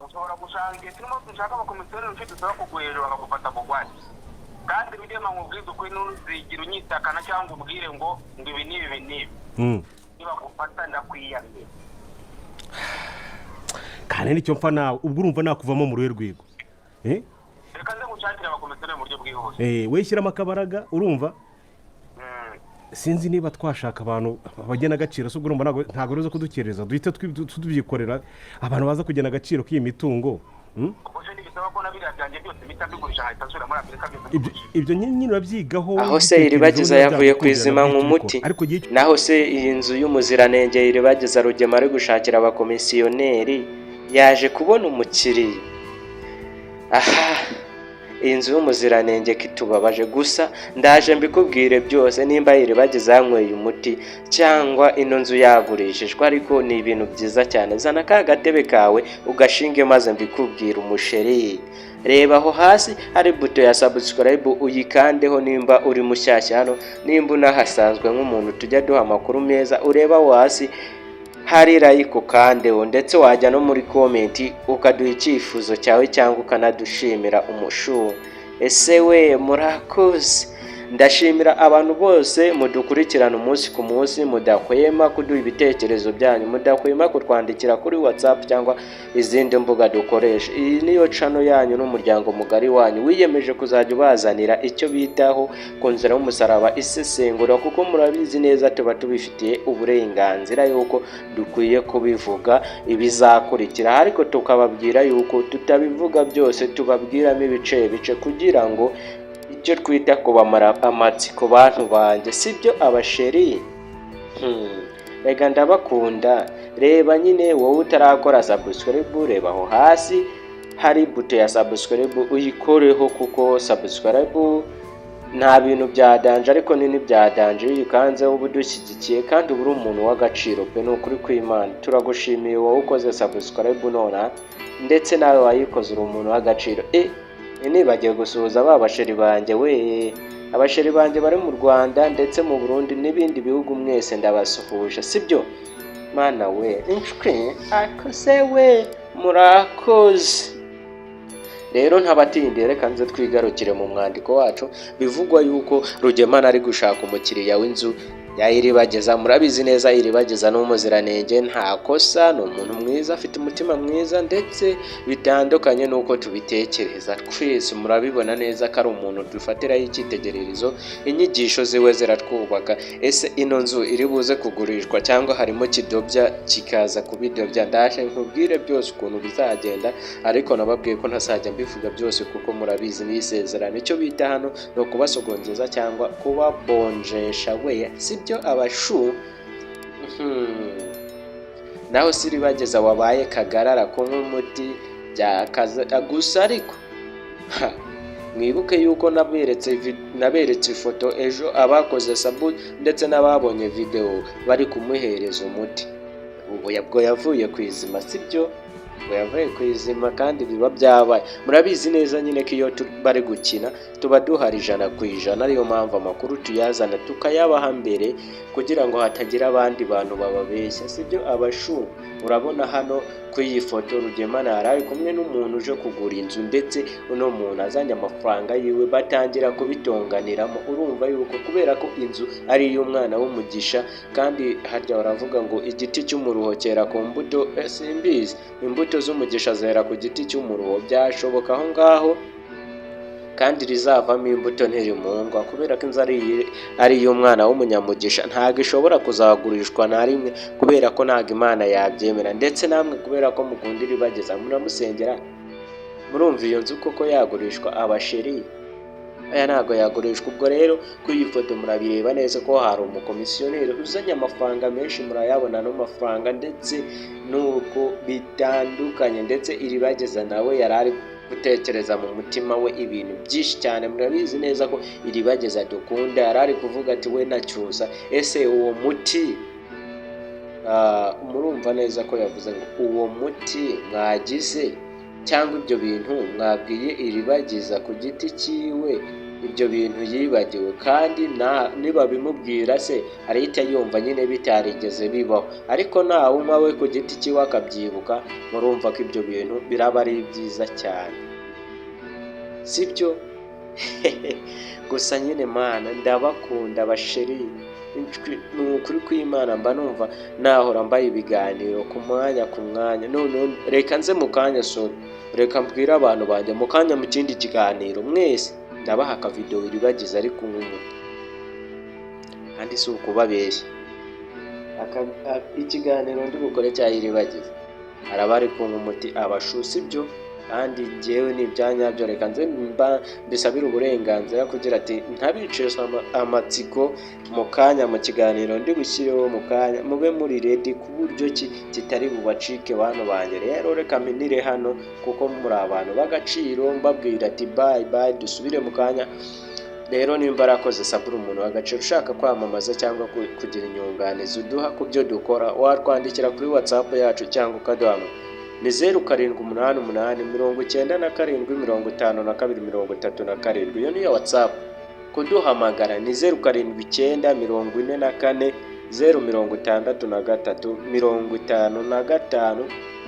Ushobora gushaka igihe turimo dushaka abakomisiyoneri, icyo dusaba kuguhejuru bakagufata bugwate. Kandi Rugema, nkubwize ukuri, ntuzigira unyitakana cyangwa ubwire ngo ibi n'ibi, ibi n'ibi. Nibagufata ndakwiyamye. Kandi nicyo mpfa nawe, ubwo urumva nakuvamo mu ruhe rwego? Eh? Reka nze ngushakire abakomisiyoneri mu buryo bwihuse. We shyiramo akabaraga, urumva? Sinzi niba twashaka abantu bagena agaciro se. Ubwo urumva ntabwo ruza kudukereza, duhite tubyikorera, abantu baza kugena agaciro k'iyi mitungo? Ubwo se ntibisaba ko na biriya byanjye byose mpita mbigurisha, nkahita nsubira muri Amerika byose Ibyo mbigurisha? Ibyo nyine urabyigaho. Aho se ubitekerezeho, Iribagiza niba yavuye ku byagukundira izima nabyo nk'umuti. tubikora. Ariko igihe Naho se iyi nzu y'umuziranenge Iribagiza Rugema ari gushakira abakomisiyoneri yaje kubona umukiriya? Aha iyi nzu y'umuziranenge kitubabaje gusa, ndaje mbikubwire byose nimba Iribagiza yanyweye umuti cyangwa ino nzu yagurishijwe. Ariko ni ibintu byiza cyane. Zana ka gatebe kawe ugashinge maze mbikubwire. Umusheri, reba aho hasi hari buto ya subscribe, uyikandeho nimba uri mushyashya hano. Nimba unahasanzwe nk'umuntu tujya duha amakuru meza, ureba aho hasi hari like, ukandeho. Ndetse wajya no muri comment ukaduha icyifuzo cyawe cyangwa ukanadushimira. Umushu ese we, murakoze. Ndashimira abantu bose mudukurikirana umunsi ku munsi, mudahwema kuduha ibitekerezo byanyu, mudahwema kutwandikira kuri WhatsApp cyangwa izindi mbuga dukoresha. Iyi niyo channel yanyu n'umuryango mugari wanyu wiyemeje kuzajya ubazanira icyo bitaho ku nzira y'umusaraba, isesengura, kuko murabizi neza tuba tubifitiye uburenganzira yuko dukwiye kubivuga ibizakurikira, ariko tukababwira yuko tutabivuga byose, tubabwiramo ibice bice kugira ngo icyo twita kubamara amatsiko. Bantu banjye, sibyo abasheri? Rega ndabakunda. Reba nyine, wowe utarakora subscribe, reba aho hasi hari buto ya subscribe, uyikoreho, kuko subscribe nta bintu bya danger, ariko nini bya danger. Iyo uyikanzeho uba udushyigikiye kandi uba uri umuntu w'agaciro pe. Ni ukuri kw'Imana, turagushimiye wowe ukoze subscribe nonaha, ndetse nawe wayikoze uri umuntu w'agaciro. Nibagiwe gusuhuza ba basheri banjye we, abasheri banjye bari mu Rwanda ndetse mu Burundi n'ibindi bihugu, mwese ndabasuhuje, sibyo? Mana we, inshwi akose we, murakoze. Rero ntabatindiye, reka nze twigarukire mu mwandiko wacu. Bivugwa yuko Rugemana ari gushaka umukiriya w'inzu ya Iribageza. Murabizi neza, Iribageza ni umuziranenge, nta kosa, ni umuntu mwiza, afite umutima mwiza, ndetse bitandukanye n'uko tubitekereza twese. Murabibona neza ko ari umuntu dufatiraho icyitegererezo, inyigisho ziwe ziratwubaka. Ese ino nzu iri buze kugurishwa cyangwa harimo kidobya kikaza kubidobya? Ndaje nkubwire byose ukuntu bizagenda, ariko nababwiye ko ntazajya mbivuga byose kuko murabizi ni isezerano. Icyo bita hano ni ukubasogongeza cyangwa kubabonjesha we, sibyo abashu? Naho si Iribageza wabaye kagarara kunywa umuti byakaze gusa. Ariko mwibuke yuko naberetse ifoto ejo, abakoze sub ndetse n'ababonye videwo bari kumuhereza umuti. Ubu bwo yavuye ku izima, sibyo? Ngo yavuye ku izima kandi biba byabaye. Murabizi neza nyine ko iyo bari gukina tuba duhari 100%, ariyo mpamvu amakuru tuyazana tukayabaha mbere kugira ngo hatagira abandi bantu bababeshya, sibyo abashu? Urabona hano ku iyi foto Rugemana yari ari kumwe n'umuntu uje kugura inzu, ndetse uno muntu azanye amafaranga yiwe batangira kubitonganiramo. Urumva yuko kubera ko inzu ari iy'umwana w'umugisha, kandi harya baravuga ngo igiti cy'umuruho cyera ku mbuto, simbizi, imbuto z'umugisha zera ku giti cy'umuruho, byashoboka aho ngaho kandi rizavamo imbuto ntirimungwa. Kubera ko inzu ari iy'umwana w'umunyamugisha, ntabwo ishobora kuzagurishwa na rimwe, kubera ko ntabwo Imana yabyemera. Ndetse namwe kubera ko mukunda Iribageza muramusengera, murumva iyo nzu koko yagurishwa abasheri? Aya ntabwo yagurishwa. Ubwo rero kuri iyi foto murabireba neza ko hari umukomisiyoneri uzanye amafaranga menshi, murayabona ano mafaranga, ndetse nuko bitandukanye. Ndetse Iribageza nawe yari ari gutekereza mu mutima we ibintu byinshi cyane. Murabizi neza ko Iribageza dukunda. Yari ari kuvuga ati we na Cyusa, ese uwo muti, murumva neza ko yavuze ngo uwo muti mwagize cyangwa ibyo bintu mwabwiye Iribagiza ku giti cyiwe. Ibyo bintu yibagiwe, kandi nibabimubwira se arahita yumva nyine bitarigeze bibaho, ariko nawunywa we ku giti cyiwe akabyibuka. Murumva ko ibyo bintu biraba ari byiza cyane, sibyo? Gusa nyine mana, ndabakunda basheri. Ni ukuri kw'Imana, mba numva nahora mbaye ibiganiro ku mwanya ku mwanya. None reka nze mu kanya, sorry, reka mbwire abantu banjye mu kanya mu kindi kiganiro. Mwese ndabaha akavidewo Iribagiza ari kunywa umuti, kandi si ukubabeshya. Ikiganiro ndi bukore cya Iribagiza araba ari kunywa umuti abashu, sibyo? Kandi njyewe ni ibyanyabyo. Reka nze mba mbisabire uburenganzira kugira ati ntabicisha amatsiko. Mu kanya mu kiganiro ndi bushyireho mu kanya, mube muri ready ku buryo ki kitari bubacike, bantu banjye. Rero reka mpinire hano kuko muri abantu b'agaciro. Mbabwira ati bye bye, dusubire mu kanya. Rero nimba arakoze sabura, umuntu w'agaciro ushaka kwamamaza cyangwa kugira inyunganizi uduha ku byo dukora, watwandikira kuri WhatsApp yacu cyangwa ukaduhamagara. Ni 0788975237. Iyo niyo WhatsApp. Kuduhamagara ni 0794406355.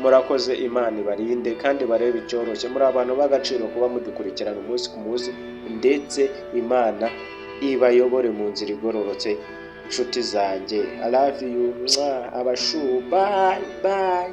Murakoze, Imana ibarinde kandi barebe icyoroshye. Muri abantu b'agaciro kuba mudukurikirana umunsi ku munsi, ndetse Imana ibayobore mu nzira igororotse. Inshuti zanjye, I love you, mwah, abashu, bye bye.